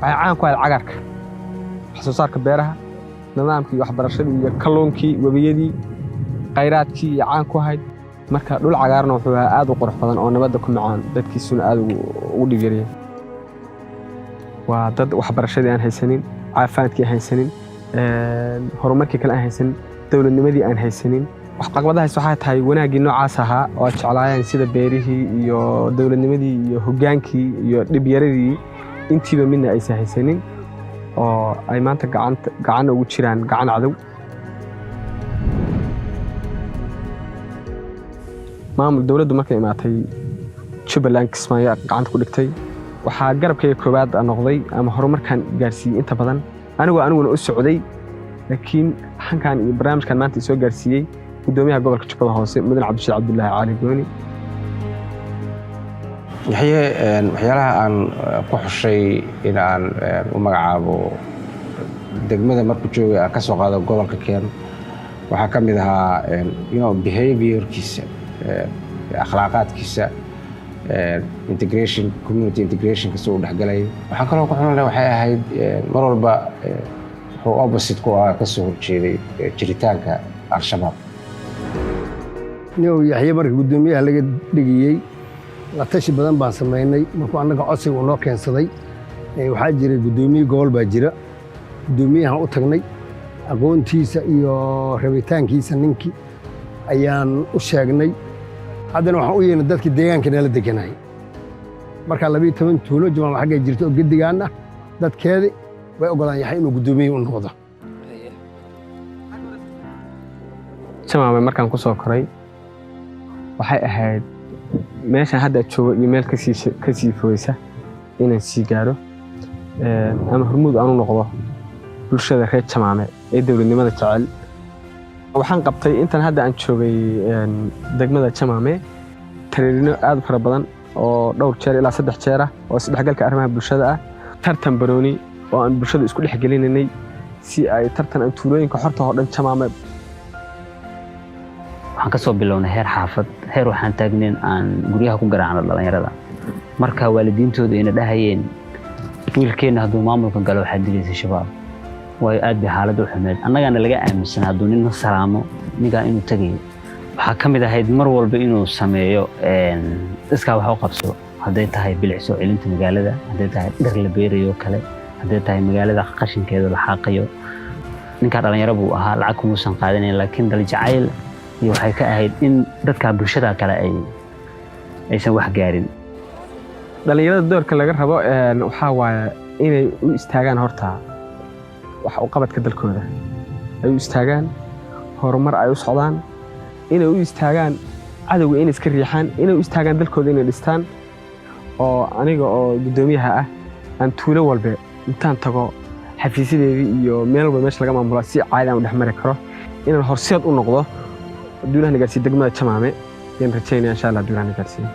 Waxay caan ku ahayd cagaarka, wax soo saarka beeraha, nidaamkii waxbarashadii iyo kalluunkii, webiyadii, khayraadkii iyo caan ku ahayd. Marka dhul cagaarna wuxuu ahaa aad u qurux badan oo nabadda ku macaan, dadkiisuna aad ugu dhigyariyeen. Waa dad waxbarashadii aan haysanin, caafimaadkii aan haysanin, horumarkii kale aan haysanin, dowladnimadii aan haysanin. Wax caqabadahaas waxay tahay wanaaggii noocaas ahaa oo ay jeclaayeen, sida beerihii iyo dowladnimadii iyo hoggaankii iyo dhibyaradii, intiiba midna aysan haysanin oo ay maanta gacanta gacan ugu jiraan gacan cadow. Maamul dowladdu markay imaatay Jubbaland, Kismaayo gacanta ku dhigtay, waxaa garabkayga koowaad noqday ama horumarkan gaarsiiyey inta badan anigoo aniguna u socday, laakiin hankan iyo barnaamijkan maanta isoo gaarsiiyey guddoomiyaha gobolka Jubbada Hoose, Mudan Cabdishiid Cabdulaahi Cali Gooni. Yaxye, waxyaalaha aan ku xushay in aan u magacaabo degmada markuu joogay aan ka soo qaado gobolka keen waxaa ka mid ahaa behaviorkiisa, akhlaaqaadkiisa, integration, community integrationka si uu dhexgalay. Waxaan kaloo ku xulan waxay ahayd mar walba wuxuu opposite ku ahaa, ka soo horjeeday jiritaanka Al-Shabaab. Niow, Yaxye marka guddoomiyaha laga dhigiyey, la tashi badan baan samaynay. Markuu annaga codsiga uu noo keensaday, waxaa jiray guddoomiye gobol baa jira. Guddoomiyahan u tagnay, aqoontiisa iyo rabitaankiisa ninkii ayaan u sheegnay. Haddana waxaan u yeernay dadkii deegaanka nala deganay. Markaa 12 tuulo Jamaama xaggay jirta oo gedigaan ah, dadkeedi way ogolaan Yaxye inuu guddoomiye u noqdo. Jamaame markaan ku soo koray waxay ahayd meeshaan hadda joogo iyo meel kasii fogeysa inaan sii gaaro ama hormuud aan u noqdo bulshada reer Jamaame ee dowladnimada jecel. Waxaan qabtay intan hadda aan joogay degmada Jamaame tareerino aad u fara badan oo dhowr jeer ilaa saddex jeer ah oo isdhexgalka arrimaha bulshada ah, tartan barooni oo aan bulshada isku dhex gelinaynay si ay tartan aan tuulooyinka xorta oo dhan Jamaame. Waxaan ka soo bilownay heer xaafad, heer waxaan taagnayn aan guryaha ku garaacno dhallinyarada. Marka waalidiintooda ina dhahayeen, "Wiilkeenna hadduu maamulka galo, waxaad dilaysa Shabaab." Waayo, aad bay xaaladda u xumeed. Annagaana laga aaminsan hadduu nin salaamo ninkaa inuu tegayo. Waxaa ka mid ahayd mar walba inuu sameeyo iskaa wax u qabso, hadday tahay bilic soo celinta magaalada, hadday tahay dhir la beerayo kale, hadday tahay magaalada qashinkeeda la xaaqayo. Ninkaa dhalinyaro buu ahaa, lacag kumuusan qaadanayn, laakiin daljacayl iyo waxay ka ahayd in dadka bulshada kale ay aysan wax gaarin. Dhallinyarada doorka laga rabo waxaa waaye inay u istaagaan horta wax u qabadka dalkooda, ay u istaagaan horumar, ay u socdaan, inay u istaagaan cadowga inay iska riixaan, inay u istaagaan dalkooda inay dhistaan, oo aniga oo guddoomiyaha ah aan tuulo walbe intaan tago xafiisyadeedii iyo meel walba meesha laga maamula si caadi aan u dhex mari karo, inaan horseed u noqdo duulahana gaarsiiyo degmada Jamaame yaan rajaynaya, insha Allah, duulahana gaarsiiyo.